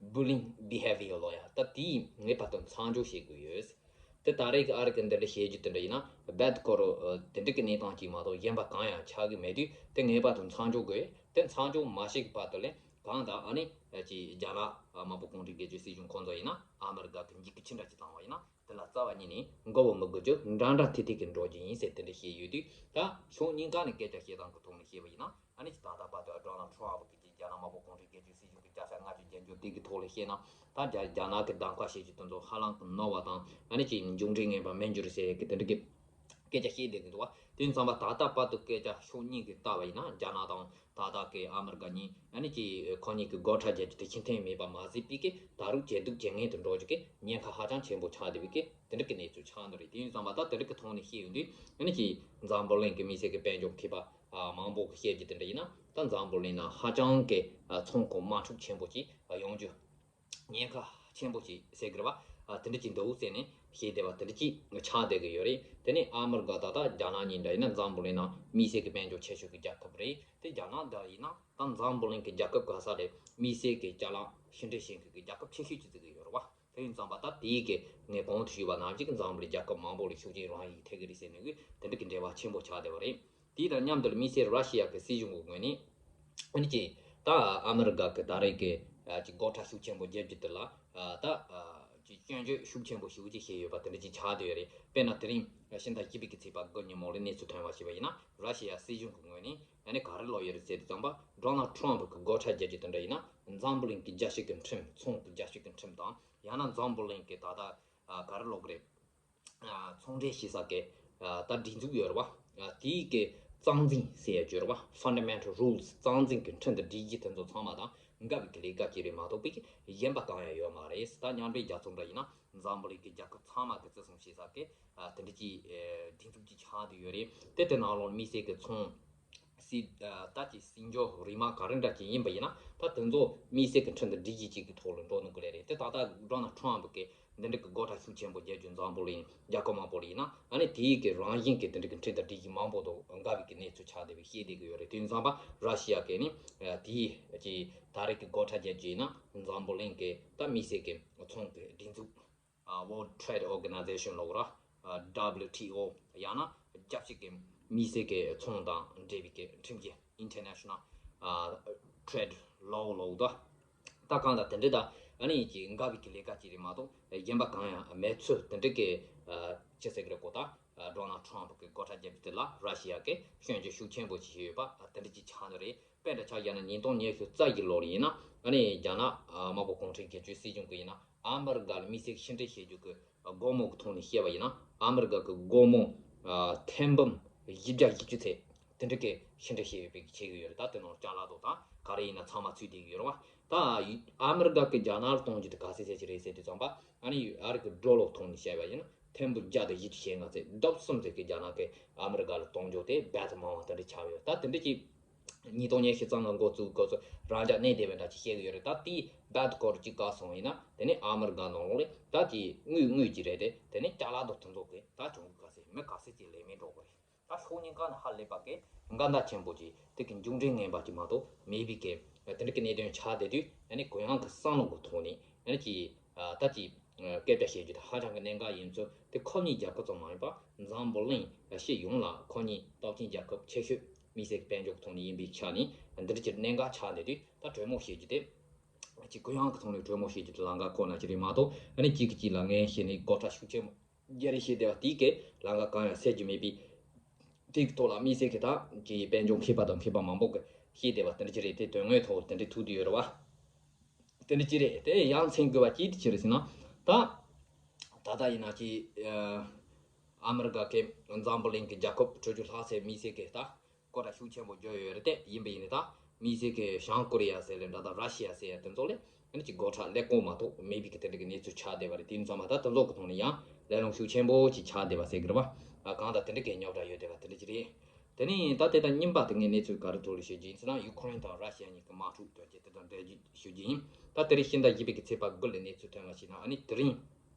བ། བུ་ལིང་བྷི་ཧེ་བི་ཡར་ལབ་ཡ། ད་དེའི་ངེས་པར་དུ་མཚམས་འཇོག་བྱེད་དགོས་ཡོད། དེ་ད་རེས་ཀྱི་ཨ་རི་གི་འདི་འདྲ་བྱེད་རྒྱུ་དེ་འདྲ་ཡིན་ན་རྦད་ཁོ་རང་དེ་འདྲ་གི་གནས་སྟངས་ཅིག་མ་གཏོགས་གཞན་པ་གང་ཡང་ཆགས་ཀྱི་མེད་དུས། དེ་ངེས་པར་དུ་མཚམས་འཇོག་དགོས། དེ་མཚམས་འཇོག་མ་བྱས་ཀྱི་བར་དུ་ལས་གང་ལྟར་ཨ་ནི་ཅིག་རྒྱ་ནག་དམར་པོ་གུང་ཁྲན་སྒེར་གཅོད་སྲིད་གཞུང་ཁོང་ཚོ་ཡིན་ན་ཨ་མི་རི་ཀ་གི་འཇིགས་སྐུལ་ཆེ་འདྲ་ཅིག་བཏང་བ་ཡིན་ན། དེ་ལ་རྩ་བ་ཉིད་ནས་མགོ་བོ་མི་སྒུར་རྒྱུ། འདྲ་འདྲ་ཐིག་ཐིག་གི་འགྲོ་རྒྱུ་ཡིན་ཟེར་དེ་འདྲ་བཤད་ཡོད་དུས། ད་ཕྱོགས་གཉིས་ཀ་ནས་སྐད་ཆ་བཤད་སྟངས་ཀྱི་ཐོག་ནས་བཤད་པ་ཡིན་ན། ཨ་ནི་ད་ལྟ་བར་དུ་ཌོ་ནལ་ཊམ་གྱིས་རྒྱ་ནག་དམར་པོ་གུང་ཁྲན་སྒེར་གཅོད་སྲིད་གཞུང་གི་བརྒྱ་ཆ་ལྔ་བཅུ་བརྒྱད་ཅུ་དེ་གི་ཐོག་ལ་བཤད་ན། ད་རྒྱ་རྒྱ་ནག་གི་གདམ་ག་བྱེད་རྒྱུ་དེ་ཚོ་ཧ་ལམ་གྱི་ནོར་བ་དང་། ཨ་ནི་ཅིག་མཇུག་འབྲས་ངན་པ་སྨིན་རྒྱུ་རེད་ཟེར་གི་དེ་འདྲ་གི་སྐད་ཆ་བཤད་བསྡད་ཀྱི་འདུག་བ། དེ་ཡིན་ཙམ་པ་ད་ལྟ་བར་དུ་སྐད་ཆ་ཕྱོགས་གཉིས་ཀྱིས་བལྟས་པ་ཡིན་ན། རྒྱ་ནག་དང་ད་ལྟ་གི་ཨ་མི་རི་ཀ་གཉིས་ཨ་ནི་ཅིག་ཁོ་གཉིས་ཀྱི་སྒོ་ཁྲལ་རྒྱག་རྒྱུ་དེ་ཕྱིར་འཐེན་མེད་པ་མ་ཟད་པའི་གི་ད་རུང་ཇེ་སྡུག་ཇེ་ངན་དུ་འགྲོ་རྒྱུ་གི་ཉེན་ཁ་ཧ་ཅང་ཆེན་པོ་ཆགས་བསྡད་པའི་གི་དེ་འདྲ་གི་གནས་ཚུལ་ཆགས་འདུག་རེད། དེ་ཡིན་ཙམ་པ་ད་དེ་འདྲ་གི་ཐོག་ནས་བཤད་ཡོང་དུས། ཨ་ནི་ཅིག་འཛམ་བུ་གླིང་གི་དམིགས་བསལ་གི་དཔལ་འབྱོར་མཁས་པ་ཨ་མང་པོ་གི་བཤད་རྒྱུ་དེ་འདྲ་ཡིན་ན། ད་འཛམ་བུ་གླིང་ནང་ཧ་ཅང་གི་ཨ་ཚོང་ཁང་དམག་འཁྲུག་ཆེན་པོ་ཅིག་ཨ་ཡོང་རྒྱུ། ཉེན་ཁ་ཆེན་པོ་ཅིག་ཟེར་གི་རེད་བ། ཨ་དེ་འདྲ་ཅིག་འདུག་ཟེར་ནས་བཤད་བསྡད་པ་དེ་འདྲ་ཅིག་ཆགས་བསྡད་ཀྱི་ཡོད་རེད། དེ་ནས་ཨ་མི་རི་ཀ་ད་ལྟ་རྒྱ་ནག་གཉིས་འདྲ་ཡིན་ན་འཛམ་བུ་གླིང་ནང་དམིགས་བསལ་གྱི་དཔལ་འབྱོར་ཆེ་ཤོས་ཀྱི་རྒྱལ་ཁབ་རེད། དེ་རྒྱ་ནག་འདྲ་ཡིན་ན་ད་འཛམ་བུ་གླིང་གི་རྒྱལ་ཁབ་ག་ས་ལས་དམིགས་བསལ་གྱི་ཅ་ལག་ཕྱི་འབྲེལ་བྱེད་མཁན་གྱི་རྒྱལ་ཁབ་ཆེ་ཤོས་ཅིག་བརྩི་གི་ཡོད་རེད་བ། དེ་ཡིན་ཙམ་པ་ད་དེའི་གི་ངས་གོང་དུ་ཞུས་པ་ནང་བཞིན་གྱི་འཛམ་བུ་གླིང་རྒྱལ་ཁབ་མང་པོ་ལ་ཤུགས་རྐྱེན་རང་ཡིན་ཐེབས་ཀྱི་རེད་ཟེར་ནས་གི་དེ་འདྲ་གི་འབྲེལ་བ་ཆེན་པོ་ཆགས་བསྡད་པ་རེད། དེ་དང་མཉམ་དུ་དམིགས་བསལ་ར་ཤི་ཡ་གི་སྲིད་གཞུང་གི་ངོས་ནས་ཨ་ནི་ཅིག་ད་ཨ་མི་རི་ཀ་གི་ད་རེས་ཀྱི་ཨ་ཅིག་སྒོ་ཁྲལ་ཤུགས་ཆེན་པོ་བརྒྱབ་རྒྱུ་དེ་ལ་ཨ་ད་ཨ་ཅིག་སྐྱོན་བརྗོད་ཤུགས་ཆེན་པོ་ཞེ་པོ་ཅིག་བྱས་ཡོད་པ་དེ་འདྲ་ཅིག་ཆགས་བསྡད་ཡོད་རེད། དཔེར་ན་དེ་རིང་ཕྱི་ཟླ་བཞི་པའི་གི་ཚེས་པ་དགུ་ཉིན་མོ་ལ་གནས་ཚུལ་ཐོན་པ་བྱས་པ་ཡིན་ན། ར་ཤི་ཡ་སྲིད་གཞུང་གི་ངོས་ནས་ཨ་ནི་ག་རེ་ལབ་ཡོད་རེད་ཟེར་དུས་ཙམ་པ། ཌོ་ནལ་ཊམ་གི་སྒོ་ཁྲལ་བརྒྱབ་རྒྱུ་དེ་འདྲ་ཡིན་ན་འཛམ་བུ་གླིང་གི་རྒྱལ་སྤྱི་གི་ཁྲིམས། ཚོང་གི་རྒྱལ་སྤྱི་གི་ཁྲིམས་དང་། ཡང་ན་འཛམ་བུ་གླིང་གི་ད་ལྟ་ཨ་ག་རེ་ལབ་གི་རེད། ཨ་ཚོང་འབྲེལ་བྱེད་ས་གི་ཨ་ད་སྒྲིག་འཛུགས་ཡོད་རེད་བ། ཨ་དེའི་གི་རྩ་འཛིན་ཟེར་ཡ་ཡོད་རེད་བ། Fundamental Rules། རྩ་འཛིན་གི་ཁྲིམས་དང་སྒྲིག་གཞི་དེ་ཚོ་ཚང་མ་དང་ འགལ་བའི་གི་ལས་ཀ་ཅིག་རེད་མ་གཏོགས་པའི་གཞན་པ་གང་ཡང་ཡོད་མ་རེད། ད་མཉམ་འབྲེལ་རྒྱལ་ཚོགས་འདྲ་ཡིན་ན་འཛམ་བུ་གླིང་གི་རྒྱལ་ཁབ་ཚང་མ་གི་བརྩི་སྲུང་བྱེད་ས་གི་དེ་འདྲ་གྱི་སྒྲིག་འཛུགས་ཅིག་ཆགས་བསྡད་ཡོད་རེད། དེ་དེ་ནང་ལོགས་དམིགས་བསལ་གི་ཚོང་སྲིད་ད་ཀྱི་སྲིད་འབྱོར་རིག་དམག་ག་རེ་འདྲ་ཅིག་ཡིན་པ་ཡིན་ན། ད་དེ་ཚོ་དམིགས་བསལ་གི་ཁྲིམས་དང་སྒྲིག་གཞི་གཅིག་གི་ཐོག་ལ་འགྲོ་གནང་གི་ལས་རེད། དེ་ད་ལྟ་ཌོ་ནལ་ཊམ་པ་གི་འདི་འདྲ་གི་སྒོ་ཁྲལ་ཤུགས་ཆེན་པོ་རྒྱག་རྒྱུ་འཛམ་བུ་གླིང་རྒྱལ་ཁབ་མང་པོ་ལ་ཡིན་ན། ཨ་ནི་དེའི་གི་རང་བཞིན་གི་དེ་འདྲ་གི་ཁྲིམས་དང་སྒྲིག་གཞི་མང་པོ་དང་འགལ་བའི་གི་གནས་ཚུལ་ཆགས་བསྡད་པའི་བཤད་བསྡད་ཀྱི་ཡོད་རེད། དེ་ཡིན་ཙང་པ་ར་ཤི་ཡ་གི་ནི་དེའི་ད་རེས་ཀྱི་སྒོ་ཁྲལ་རྒྱག་རྒྱུ་ཡིན་ན། འཛམ་བུ་གླིང་གི་ད་དམིགས་བསལ་གི་ཚོང་གི་སྒྲིག་འཛུགས་World Trade Organization ལབ་ར། W T O ཡང་ན་རྒྱལ་སྤྱི་གི་དམིགས་བསལ་གི་ཚོང་དང་འབྲེལ་བའི་གི་ཁྲིམས་ཀྱི་International Trade Law ལབ་ད། ད་གང་ལྟར་དེ་འདྲ་ད་ཨ་ནི་ཀྱི་འགལ་བའི་གི་ལས་ཀ་ཅིག་རེད་མ་གཏོགས་གཞན་པ་གང་ཡང་མེད་ཚུལ། དེ་འདྲ་གི་ཅི་ཟེར་གི་རེད་གོ། ད་ཌོ་ནལ་ཊམ་པ་གི་སྒོ་ཁྲལ་རྒྱག་པའི་དེ་ལ་ར་ཤི་ཡ་གི་སྐྱོན་བརྗོད་ཤུགས་ཆེན་པོ་ཅིག་བྱས་ཡོད་པ་དེ་འདྲ་ཅིག་ཆགས་ནི་རེད། དཔེ་འདྲ་ཆ་བཞག་ན་ཉིས་སྟོང་ཉི་ཤུ་རྩ་བཞི་ལོར་ཡིན་ན། ཨ་ནི་རྒྱ་ནག་དམར་པོ་གུང་ཁྲན་གྱི་སྲིད་གཞུང་གི་ཡིན་ན། ཨ་མི་རི་ཀ་ལ་དམིགས་བསལ་ཕྱི་འབྲེལ་བྱེད་རྒྱུ་གི་སྒོར་མོ་གི་ཐོག་ནས་བཤད་པ་ཡིན་ན། ཨ་མི་རི་ཀ་གི་སྒོར་མོ་ཨ་ཐེར་འབུམ་བཞི་བརྒྱ་བཞི་བཅུ་ཚེ་དེ་འདྲ་གི་ཕྱི་འབྲེལ་བྱེད་ཡོད་པའི་ཆེད་ཀྱི་ཡོད་རེད། ད་དེ་ནང་ཅ་ལག་དང་ད་ག་རེ་ཡིན་ན་ཚང་མ་ཚུད་བསྡད་ཀྱི་ཡོད་རེད་བ། ད་ཨ་མི་རི་ཀ་གི་རྒྱ་ནག་ལ་གཏོང་རྒྱུ་དེ་ག་ཚད་ཚད་ཅིག་རེད་ཟེར་དུས་ཙམ་པ། ཨ་ནི་ཨ་རི་གི་ཌོ་ལར་ཐོག་ནས་བཤད་པ་ཡིན་ན། ཐེར་འབུམ་བརྒྱ་དང་བཞི་བཅུ་ཞེ་ལྔ་ཚེ་ལྡབ་གསུམ་ཚད་ཀྱི་རྒྱ་ནག་གི་ཨ་མི་རི་ཀ་ལ་གཏོང་རྒྱུ་དེ་རྦད་དེ་མང་བ་དེ་འདྲ་ཆགས་ཡོད། ད་དེ་འདྲ་ཅིག་ཉིས་སྟོང་ཉི་ཤུ་རྩ་ལྔ་འགོ་བཙུགས་སྐབས་སུ་རང་འཇགས་གནས་བསྡད་པའི་འདྲ་ཅིག་བཤད་ཀྱི་ཡོད་རེད། ད་དེའི་རྦད་དེ་སྐོར་ཅིག་བཀག་སོང་ཡིན་ན། དེ་ནས་ཨ་མི་རི་ཀ་ནང་ལོགས་ལ་ད་ཀྱི་དངུལ་དངུལ་གྱི་རེད་དེ། དེ་ནས་ཅ་ལག་དང་དེ་ཚོ་གི་ད་གྱོང་གུན་ག་ཚད་མི་ག་ཚད་ཅིག་ལས་མི་འགྲོ་གི་རེད། ད་ཤོག་གཉིས་ཀ་ནས་ཧ་ལས་པ་གི་འགལ་ཟླ་ཆེན་པོ་ཅིག་དེ་གི་མཇུག་འབྲས་ངན་པ་ཅིག་མ་གཏོགས་མེད་པའི་གི་དེ་འདྲ་གི་གནད་དོན་ཆགས་བསྡད་དུས། ཨ་ནི་གུ་ཡངས་གི་བསམ་བློ་གི་ཐོག་ནས་ཨ་ནི་ཀྱི་ད་ཀྱི་སྐད་ཆ་བཤད་རྒྱུ་དེ་ཧ་ཅང་གི་གནད་འགག་ཡིན་ཚུལ་དེ། ཁོ་གཉིས་རྒྱལ་ཁབ་ཙམ་མ་ཡིན་པ་འཛམ་བུ་གླིང་སྤྱི་ཡོངས་ལ་ཁོ་གཉིས་སྟོབས་ཆེན་རྒྱལ་ཁབ་ཆེ་ཤོས་དམིགས་བསལ་གི་དཔལ་འབྱོར་གི་ཐོག་ནས་ཡིན་པའི་ཆ་ནས་འདི་འདྲ་ཅིག་གནད་འགག་ཆགས་བསྡད་དུས། ད་གྲོས་མོལ་བྱེད་རྒྱུ་དེ། ཅིག་གུ་ཡངས་ཀྱི་ཐོག་ནས་གྲོས་མོལ་བྱེད་རྒྱུ་དེ་ལམ་ཁ་ཁོ་ན་ཅིག་རེད་མ་གཏོགས། ཨ་ནི་གཅིག་གིས་གཅིག་ལ་ངན་བྱས་ནས་སྒོ་ཁྲལ་ཤུགས་ཆེན་པོ་རྒྱག་རེས་བྱས་བསྡད་པ་དེ་གི་ལམ་ཁ་གང་ཡང་སེལ་རྒྱུ་མེད་པའི། དེ་གི་ཐོག་ལ་དམིགས་བསལ་གྱི་ད་ཀྱི་དཔལ་འབྱོར་མཁས་པ་དང་མཁས་པ་མང་པོ་གིས་བཤད་བསྡད་པ་དེ་འདྲ་ཅིག་རེད། དེ་དོན་དངོས་ཐོག་དེ་འདྲ་ཐུག་བསྡད་ཡོད་རེད་བ། དེ་འདྲ་ཅིག་རེད། དེ་ཡང་མཚན་དགོས་པ་ཅིག་དེ་ཅི་རེད་ཟེར་ན། ད་ད་ལྟ་ཡིན་ན་ཅིག་ཨ་མི་རི་ཀ་གི་འཛམ་བུ་གླིང་གི་རྒྱལ་ཁབ་དྲུག་ཅུ་ལྷག་ཙམ་དམིགས་བསལ་གྱི་ད་སྐོར་ར་ཤུགས་ཆེན་པོ་བརྒྱབ་ཡོད་རེད། དེ་ཡིན་པ་ཡིན་ན་ད་དམིགས་བསལ་གྱི་བྱང་ཀོ་རི་ཡ་ཟེར་ལས་འདྲ་དང་། ར་ཤི་ཡ་ཟེར་ཡ་དེ་ཚོ་ལས་ཨ་ནི་ཅིག་སྒོ་ཁྲལ་ཀླད་ཀོར་མ་གཏོགས་མེད་པའི་གི་དེ་འདྲ་གི་གནས་ཚུལ་ཆགས་བསྡད་པ་རེད། དེ་ཡིན་ཙང་མ་ད་དེ་ཚོ་གི་ཐོག་ནས་ཡང་ལས་སླ་ཤུགས་ཆེན་པོ་ཅིག་ཆགས་བསྡད་པ་ཟེར་གི་རེད་བ། ཨ་གང་ལྟར་དེ་འདྲ་གི་རྙོག་དྲ་ཡོད་བསྡད་པ་དེ་འདྲ་ཅིག་རེད། དེ་ནས་ད་དེ་དང་རྙིང་པ་དེ་ངས་གནས་ཚུལ་ག་རེ་ཐོག་ལ་ཞུ་རྒྱུ་ཡིན་ཟེར་ན། ཡུ་ཁུ་རེན་དང་ར་ཤི་ཡ་གཉིས་ཀྱི་དམག་འཁྲུག་དོན་རྐྱེན་དེ་དང་འབྲེལ་རྒྱུ་ཞུ་རྒྱུ་ཡིན། ད་དེ་རིང་ཕྱི་ཟླ་བཞི་པའི་གི་ཚེས་པ་དགུ་ལ་གནས་ཚུལ་ཐོན་པ་ཞིག་ན། ཨ་ནི་དེ་རིང་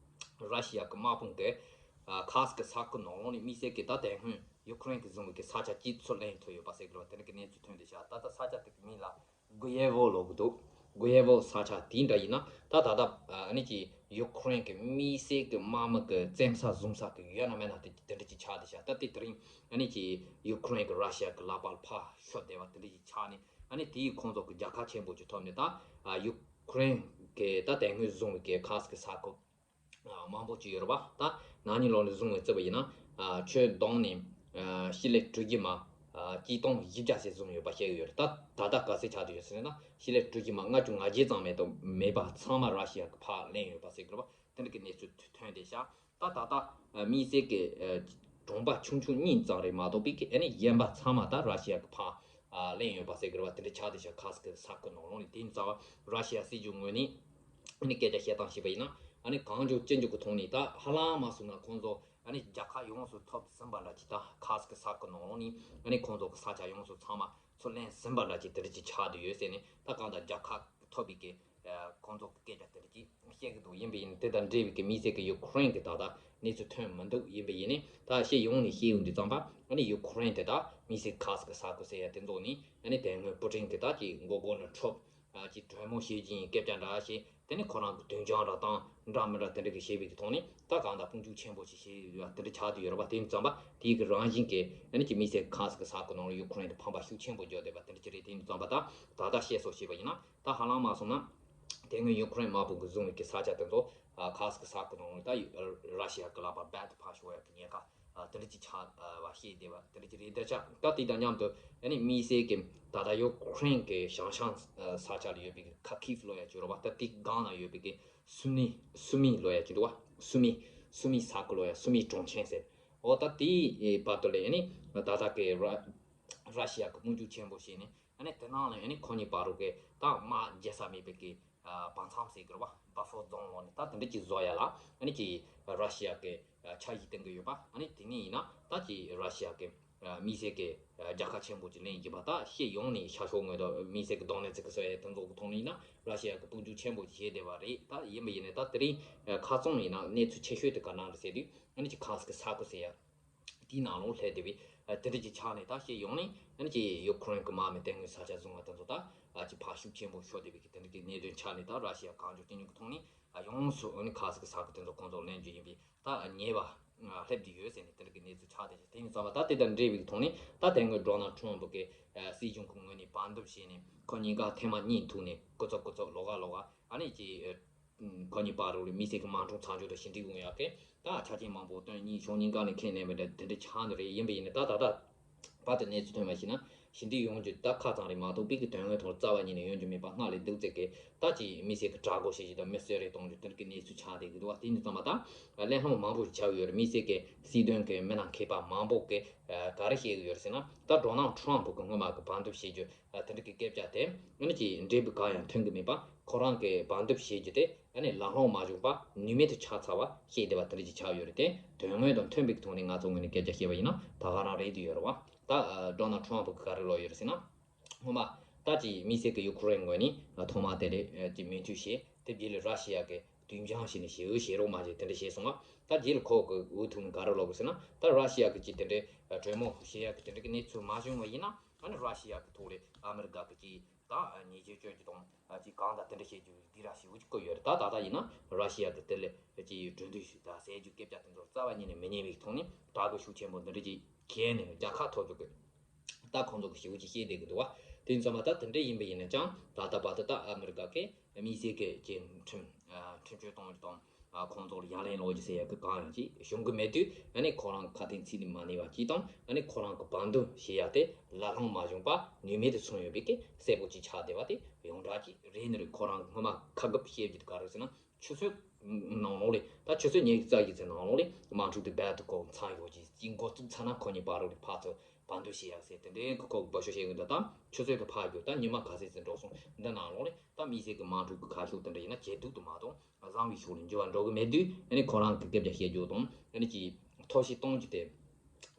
ར་ཤི་ཡ་གི་དམག་དཔུང་གིས་ཨ་ཁ་སི་ཀི་ས་ཁུལ་ནང་ལོགས་ནས་དམིགས་བསལ་གྱི་ད་དེ་སྔོན་ཡུ་ཁུ་རེན་གྱིས་བཟུང་བའི་གི་ས་ཆ་གཅིག་ཚུར་ལེན་ཐུབ་ཡོད་པ་ཟེར་གི་རེད་བ། དེ་འདྲ་གི་གནས་ཚུལ་ཐོན་བསྡད་ཤག་ད་ལྟ་ས་ཆ་དེ་གི་མིང་ལ་གུ་ཡེ་ཝོ་ལབ་གི་འདུག་གུ་ཡེ་ཝོ་ས་ཆ་དེ་འདྲ་ཡིན་ན། ད་ད་ལྟ་ཨ་ནི་ཀྱི་ཡུ་ཁུ་རེན་གྱི་དམིགས་བསལ་གྱི་དམག་མི་གི་བཙན་ས་བཟུང་ས་གི་ཡོད་ན་མེད་ན་དེ་དེ་འདྲ་ཅིག་ཆགས་བསྡད་ཤག་ད་དེ་དེ་རིང་ཨ་ནི་ཀྱི་ཡུ་ཁུ་རེན་གྱི་ར་ཤི་ཡ་གི་ལག་པ་ལ་ཕར་ཤོར་བསྡད་པ་དེ་འདྲ་ཅིག་ཆགས་ནས། ཨ་ནི་དེ་ཡིས་ཁོང་ཚོ་གི་རྒྱལ་ཁ་ཆེན་པོ་ཅིག་ཐོབ་ནས། ད་ཨ་ཡུ་ཁུ་རེན་གྱི་ད་དེ་སྔོན་བཟུང་བའི་གི་ཁ་སི་ཀི་ས་ཁུལ་ཨ་མང་པོ་ཅིག་ཡོད་རེད་པ། ད་ན་ནིང་ལོ་ནས་བཟུང་བའི་རྩིས་པ་ཡིན་ན། ཨ་ཁྱོན་བསྡོམས་ནས་ཨ་ཕྱི་ལེབ་གྲུ་བཞི་མ་ཨ་གཅིག་སྟོང་བཞི་བརྒྱ་ཙམ་བཟུང་ཡོད་པ་བཤད་ཀྱི་ཡོད་རེད། ད་ད་ལྟ་ག་ཚོད་ཆགས་བསྡད་ཡོད་ཟེར་ན། ཕྱི་ལེབ་གྲུ་བཞི་མ་ལྔ་བཅུ་ང་བརྒྱད་ཙམ་མ་གཏོགས་མེད་པ་ཚང་མ་ར་ཤི་ཡ་གིས་ཕར་ལེན་ཡོད་པ་ཟེར་གྱི་རེད་པ། དེ་འདྲ་གི་གནས་ཚུལ་ཐོན་བསྡད་ཤག་ད་ད་ལྟ་ཨ་དམིགས་བསལ་གྱི་ཨ་གྲོང་པ་ཆུང་ཆུང་གཉིས་ཙམ་རེད་མ་གཏོགས་པའི་གི་ཨ་ནི་གཞན་པ་ཚང་མ་ད་ར་ཤི་ཡ་གིས་ཕར་ཨ་ལེན་ཡོད་པ་ཟེར་གྱི་རེད་པ། དེ་འདྲ་ཆགས་བསྡད་ཤག་ཁ་སི་ཀི་ས་ཁུལ་ནང་ལོགས་ནས། དེ་ཡིན་ཙང་ར་ཤི་ཡ་སྲིད་གཞུང་ངོས་ནས་ཨ་ནི་སྐད་ཆ་བཤད་སྟངས་བྱས་པ་ཡིན་ན། ཨ་ནི་གང་མགྱོགས་ཅི་མགྱོགས་ཀྱི་ཐོག་ནས། ད་ཧ་ལམ་མ་སོང་ན་ཁོང་ཚོ་ཨ་ནི་རྒྱལ་ཁ་ཡོངས་སུ་ཐོབ་ཟིན་པ་འདྲ་ཅིག་ད་ཁ་སི་ཀི་ས་ཁུལ་ནང་ལོགས་ནས་ཨ་ནི་ཁོང་ཚོ་གི་ས་ཆ་ཡོངས་སུ་ཚང་མ་ཚུར་ལེན་ཟིན་པ་འདྲ་ཅིག་དེ་འདྲ་ཅིག་ཆགས་བསྡད་ཡོད་ཟེར་ནས། ད་གང་ལྟར་རྒྱལ་ཁ་ཐོབ་པའི་གི་ཨ་ཁོང་ཚོ་གི་སྐད་ཆ་དེ་འདྲ་ཅིག་བཤད་ཀྱི་འདུག་ཡིན་པ་ཡིན་ན། དེ་དང་འབྲེལ་བའི་གི་དམིགས་བསལ་གྱི་ཡུ་ཁུ་རེན་གྱི་ད་ལྟ་གནས་ཚུལ་ཐོན་མི་འདུག་ཡིན་པ་ཡིན་ནའི་ད་སྤྱི་ཡོངས་ནས་བཤད་ཡོང་དུས་ཙམ་པ། ཨ་ནི་ཡུ་ཁུ་རེན་དེ་ད་དམིགས་བསལ་ཁ་སི་ཀི་ས་ཁུལ་ཟེར་ཡ་དེ་ཚོ་ནས་ཨ་ནི་དེ་སྔོན་པུ་ཏིན་གྱིས་ད་ཅིག་མགོ་སྒོ་ནས་འཕྲོག་ཨ་ཅིག་གྲོས་མོལ་བྱེད་ཀྱི་ཡིན། སྐད་ཆ་འདྲ་བཤད། དེ་ནས་ཁོ་རང་གི་མདུན་ལྕང་ར་བཏང་འདྲ་མི་འདྲ་དེ་འདྲ་གི་བྱས་པའི་གི་ཐོག་ནས། ད་གང་ལྟར་དཔུང་འཇུག་ཆེན་པོ་ཞིག་བྱས་ཡོད་པ་དེ་འདྲ་ཆགས་བསྡད་ཡོད་རེད་པ། དེ་ཡིན་ཙང་པ་དེའི་གི་རང་བཞིན་གྱིས་ཨ་ནི་ཀྱི་དམིགས་བསལ་ཁ་སི་ཀི་ས་ཁུལ་ནང་ལ་ཡུ་ཁུ་རེན་དེ་ཕམ་པ་ཤུགས་ཆེན་པོ་བརྒྱབ་བསྡད་པ་དེ་འདྲ་ཅིག་རེད། དེ་ཡིན་ཙང་པ་ད་ད་ལྟ་བཤད་སྲོལ་བྱས་པ་ཡིན་ན། ད་ཧ་ལམ་མ་སོང་ན་དེ་སྔོན་ཡུ་ཁུ་རེན་དམག་དཔུང་གིས་བཟུང་བའི་གི་ས་ཆ་དེ་ཚོ་ཨ་ཁ་སི་ཀི་ས་ཁུལ་ནང་ལ་ད་ཡུ་ར་ཤི་ཡ་གི་ལག་པ་རྦད་དེ་ཕར་ཤོར་ཡ་གི་ཉེན་ཁ་ཨ་དེ་འདྲ་ཅིག་ཆགས་ཨ་བ་བཤད་བསྡད་པ་དེ་འདྲ་ཅིག་རེད། དེ་ཆ་ད་དེ་དང་མཉམ་དུ་ཨ་ནི་དམིགས་བསལ་གྱི་ད་ལྟ་ཡུ་ཁུ་རེན་གྱི་ཞང་ཞང་ཨ་ས་ཆ་ལ་ཡོད་པའི་གི་ཁ་ཁིབ་ལབ་ཡ་ཅིག་ཡོད་རེད་པ། ད་དེ་སྒང་ལ་ཡོད་པའི་གི་སུ་མི་སུ་མི་ལབ་ཡ་ཅིག་འདུག་པ། སུ་མི་སུ་མི་ས་ཁུལ་ལབ་ཡ། སུ་མི་གྲོང་ཁྱེར་ཟེར། འོ་ད་དེའི་བར་དུ་ལ་ཨ་ནི་ད་ལྟ་གི་ར་ར་ཤི་ཡ་གི་དཔུང་འཇུག་ཆེན་པོ་བྱས་ནས། ཨ་ནི་དེ་ནང་ལ་ཨ་ནི་ཁོ་གཉིས་བར་དུ་གི་ད་དམག་རྒྱག་ས་མེད་པའི་གི་བར་མཚམས་ཟེར་གི་རེད་བ། བྷ་ཕར་ཛོན་ལོ་ནི་ད་དེ་འདྲ་ཅིག་བཟོ་ཡ་ལ་ཨ་ནི་ཅིག་ར་ཤི་ཡ་གི་འཆར་གཞི་བཏིང་གི་ཡོད་པ། ཨ་ནི་དེ་ནས་ཡིན་ན་ད་ཅིག་ར་ཤི་ཡ་གི་དམིགས་བསལ་གྱི་རྒྱལ་ཁ་ཆེན་པོ་ཅིག་ལེན་བཞིན་པ། ད་ཤེས་ཡོང་ནས་ཤར་ཕྱོགས་ངོས་དང་དམིགས་བསལ་གྱི་རྡོ་ནེ་ཚི་ཀི་སོ་ཡ་དེ་ཚོ་གི་ཐོག་ནས་ཡིན་ན་ར་ཤི་ཡ་གི་སྟོབས་འབྱོར་ཆེན་པོ་ཅིག་བྱས་བསྡད་པ་རེད། ད་ཡིན་པ་ཡིན་ནའི་ད་དེ་རིང་ཁ་རྩང་ཡིན་ན་གནས་ཚུལ་ཆེ་ཤོས་དེ་ག་རེ་རེད་ཟེར་དུས་ཨ་ནི་ཅིག་ཁ་སི་ཀི་ས་ཁུལ་ཟེར་ཡ་དེའི་ནང་ལོགས་སླེབས་བསྡད་པའི་དེ་འདྲ་ཅིག་ཆགས་ནས། ད་ཤེས་ཡོང་ནས་ཨ་ནི་ཅིག་ཡུ་ཁུ་རེན་གྱི་དམག་མི་དེ་སྔོན་ས་ཆ་བཟུང་བ་དེ་ཚོ་ད་ཅིག་ཕར་ཤུགས་ཆེན་པོ་ཤོར་བསྡད་པའི་དེ་འདྲ་གི་གནད་དོན་ཆགས་ནས། ད་ར་ཤི་ཡ་གང་མགྱོགས་ཅི་མགྱོགས་ཀྱི་ཐོག་ནས་ཡོངས་སུ་ཨ་ནི་ཁ་སི་ཀི་ས་ཁུལ་དེ་ཚོ་ཁོང་ཚོར་ལེན་རྒྱུ་ཡིན་པའི་ད་ཉེས་པ་སླེབས་བསྡད་ཡོད་ཟེར་ནས་དེ་འདྲ་གི་གནས་ཚུལ་ཆགས་བསྡད་ཅིང་། དེ་ཡིན་ཙང་ད་དེ་དང་འབྲེལ་བའི་ཐོག་ནས་ད་དེ་སྔོན་ཌོ་ནལ་ཊམ་ཕུ་གི་སྲིད་གཞུང་གི་ངོས་ནས་བར་འདུམ་བྱས་ནས་ཁོ་གཉིས་ཀ་ཐེངས་མ་གཉིས་ཐུག་ནས་ཀུ་ཚབ་ཀུ་ཚབ་ལོགས་ཀ་ལོགས་ཀ་ཨ་ནི་ཅིག་ཁོ་གཉིས་བར་དུ་དམིགས་བསལ་གྱི་དམག་འཁྲུག་མཚམས་འཇོག་དང་ཞི་འགྲིག་ཡོང་ཡག་གི་ད་ཆ་རྐྱེན་མང་པོ་བཏོན། གཉིས་ཕྱོགས་གཉིས་ཀ་ནས་ཁས་ལེན་པ་འདྲ་དེ་འདྲ་ཆགས་ནི་རེད། ཡིན་པ་ཡིན་ན་ད་ད་ལྟ་བར་དུ་གནས་ཚུལ་ཐོན་པ་ཞིག་ན་ཞི་འགྲིག་ཡོང་རྒྱུ་ད་ཁ་ཚང་རེད་མ་གཏོགས་པའི་གི་དོན་དངོས་ཐོག་རྩ་བ་ཉིད་ནས་ཡོང་རྒྱུ་མེད་པ། སྔར་ལས་སྡུག་ཙེ་གི་ད་ཅིག་དམིགས་བསལ་གྱི་དྲག་རྒོལ་བྱེད་རྒྱུ་དང་མི་གསོད་རེས་གཏོང་རྒྱུ་དེ་འདྲ་གི་གནས་ཚུལ་ཆགས་བསྡད་ཀྱི་འདུག་བ། དེ་ཡིན་ཙང་མ་ད་གླེང་སློང་མང་པོ་ཞིག་ཆགས་ཡོད་རེད། དམིགས་བསལ་གྱི་སྲིད་དོན་གྱི་མི་སྣ་མཁས་པ་མང་པོ་གིས་ག་རེ་བཤད་ཀྱི་ཡོད་རེད་ཟེར་ན། ད་ཌོ་ནལ་ཊམ་ཕུ་གི་སྔོན་མ་གི་བར་འདུམ་བྱེད་རྒྱུ་དེ་འདྲ་གི་སྐད་ཆ་དེ་ཨ་ནི་ཅིག་འབྲས་བུ་གང་ཡང་ཐོན་གི་མེད་པ། ཁོ་རང་གི་བར་འདུམ་བྱེད་རྒྱུ་དེ་ཨ་ནི་ལག་ལྷོང་མ་བྱུང་བ་ནུས་མེད་དུ་ཆགས་ཚར་བ་བཤད་བསྡད་པ་དེ་འདྲ་ཅིག་ཆགས་ཡོད་རེད་དེ། དོན་དངོས་དང་མཐུན་པའི་ཐོག་ནས་ང་ཚོ་ངོས་ནས་སྐད་ཆ་བཤད་པ་ཡིན་ན་ད་ག་རང་རེད་དུ་ཡོད་རེད་བ། ད་ཌོ་ནལ་ཊམ་ཕུ་གི་ག་རེ་ལབ་ཡོད་རེད་ཟེར་ན། སྔོན་མ་ད་ཅིག་དམིགས་བསལ་གྱི་ཡུ་ཁུ་རེན་ངོས་ནས་ཐོག་མ་དེ་ལས་ཅིག་མོས་མཐུན་བྱས། དེ་རྗེས་ལ་ར་ཤི་ཡ་གི་དུས་འགྱངས་བྱས་ནས་ཞེ་པོ་བྱེད་རོགས་མ་བྱེད་དེ་འདྲ་བྱས་སོང་བ། ད་རྗེས་ལ་ཁོ་གི་འུ་ཐུག་ནས་ག་རེ་ལབ་དགོས་ཟེར་ན། ད་ར་ཤི་ཡ་གི་ཅིག་དེ་འདྲའི་གྲོས་མོལ་བྱེད་ཡ་གི་དེ་འདྲ་གི་གནས་ཚུལ་མ་བྱུང་བ་ཡིན་ན་ཨ་ནི་ར་ཤི་ཡ་གི་ཐོག་ལས་ཨ་མི་རི་ཀ་གི་ཅིག་ད་ཉེས་ཆད་གཅོད་རྒྱུ་དང་ཅིག་གང་དང་དེ་འདྲ་བྱེད་རྒྱུ་སྡིགས་ར་ཞེ་པོ་ཅིག་བསྐུལ་ཡོད་རེད། ད་ད་ལྟ་ཡིན་ན་ར་ཤི་ཡ་གི་དེ་ལས་ཅིག་གྲོས་མཐུན་ཞིག་དང་ཟེར་རྒྱུ་སྐད་ཆ་དེ་ཚོ་རྩ་བ་ཉིད་ནས་མི་ཉན་པའི་ཐོག་ནས་དྲག་རྒོལ་ཤུགས་ཆེན་པོ་འདི་འདྲ་ཅིག་བྱས་ནས་རྒྱལ་ཁ་ཐོབ་རྒྱུ་གི་ད་ཁོང་ཚོ་གི་ཞེ་པོ་ཅིག་བཤད་བསྡད་ཀྱི་འདུག་བ། དེ་ཡིན་ཙང་མ་ད་དེ་འདྲ་ཡིན་པ་ཡིན་ན་ཀྱང་ད་ལྟ་བར་དུ་ད་ཨ་མི་རི་ཀ་གི་དམིགས་བསལ་གྱི་ཅིག་ཁྲིམས་ཁྲིམས་གཅོད་གཏོང་རྒྱུ་དང་ཁོང་ཚོ་ལ་ཡ་ལན་སློག་རྒྱུ་ཟེར་ཡ་གི་གང་ཡང་ཅིག་བྱུང་གི་མེད་དུས། ཨ་ནི་ཁོ་རང་ཁ་དན་ཚིག་ལ་མ་གནས་པ་ཅིག་དང་། ཨ་ནི་ཁོ་རང་གི་བར་འདུམ་བྱེད་ཡ་དེ་ལག་ལྷོང་མ་བྱུང་བ་ནུས་མེད་དུ་སོང་ཡོད་པའི་གི་གསལ་པོ་ཅིག་ཆགས་བསྡད་པ་དེ་ཡོངས་གྲགས་ཅིག་རེད་ནི་རེད། ཁོ་རང་སྔོན་མ་ཁ་གིབ་བཤད་རྒྱུ་དེ་ག་རེ་ཟེར་ན། ཆུ་ཚོད་ནང་ལོགས་ལས་ད་ཆུ་ཚོད་ཉི་ཤུ་རྩ་བཞི་ཙམ་ནང་ལོགས་ལས་དམག་འཁྲུག་དེ་རྦད་དེ་ཁོ་ཚང་ཡོད་ཅིག་ཅིག་འགོ་བཙུགས་ཚར་ན་ཁོ་གཉིས་བར་དུ་ལས་ཕར་ཚུར་བར་འདུམ་བྱེད་ཡག་ཟེར་དེ་འདྲའི་གི་ཁོ་གི་འབོད་ཤོག་བྱེད་གི་འདུག་ད་ཆུ་ཚོད་དེ་ཕར་རྒྱུག་ད་ཉི་མ་ག་ཚོད་ཙམ་འགྲོ་སོང་། འདི་ནང་ལོགས་ལས་ད་དམིགས་བསལ་གི་དམག་འཁྲུག་གི་ཁ་ཕྱོགས་དེ་འདྲ་ཡིན་ན་ཇེ་སྡུག་ཏུ་མ་གཏོང་བཟང་བའི་ཕྱོགས་ལ་འགྱུར་བ་འགྲོ་གི་མེད་དུས། ཨ་ནི་ཁོ་རང་གི་སྐད་ཆ་བཤད་རྒྱུ་དང་ཨ་ནི་ཅིག་ཐབས་ཤེས་གཏོང་རྒྱུ་དེ་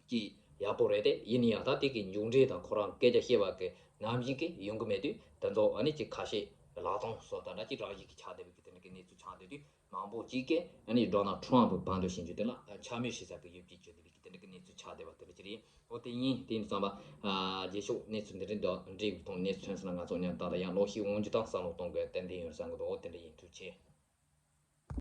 ཅིག་ཡག་པོ་རེད་དེ། ཡིན་ན་ཡང་ད་དེ་གི་མཇུག་འབྲས་དང་ཁོ་རང་སྐད་ཆ་བཤད་པ་གི་ནང་བཞིན་གི་ཡོང་གི་མེད་དུས། དེ་ཚོ་ཨ་ནི་ཅིག་ཁ་ཤས་ལག་སྟོང་བཟོ་ལྟ་འདྲ་ཅིག་རང་བཞིན་གྱི་ཆགས་བསྡད་པའི་གི་དེ་འདྲ་གི་གནས་ཚུལ་ཆགས་བསྡད་དུས། མང་པོ་ཅིག་གིས་ཨ་ནི་ཌོ་ནལ་ཊམ་ཕུ་བར་འདུམ་བྱེད་རྒྱུ་དེ་ལ་འཕྱ་སྨོད་བྱེད་ས་གི་ཡོད་ཀྱི་བརྗོད་བསྡད་པའི་གི་དེ་འདྲ་གི་གནས་ཚུལ་ཆགས་བསྡད་པ་དེ་འདྲ་ཅིག་རེད། འོ་དེ་ཡིན། དེ་ཡིན་དུས་ཙམ་པ་རྗེས་ཕྱོགས་གནས་ཚུལ་འདི་འདྲ་དང་འབྲེལ་བའི་ཐོག་གནས་ཚུལ་ཐོན་སོང་ན་ང་ཚོ་མཉམ་དུ་ད་ལྟ་ཡང་ལོག་ཤེས་འོང་རྒྱུ་དང་བསམ་བློ་གཏོང་དགོས་ཏན་ཏན་ཡོད་བསམ་གི་འདུག་འོ་དེ་འདྲ་ཡིན། ཐུགས་རྗེ་ཆེ།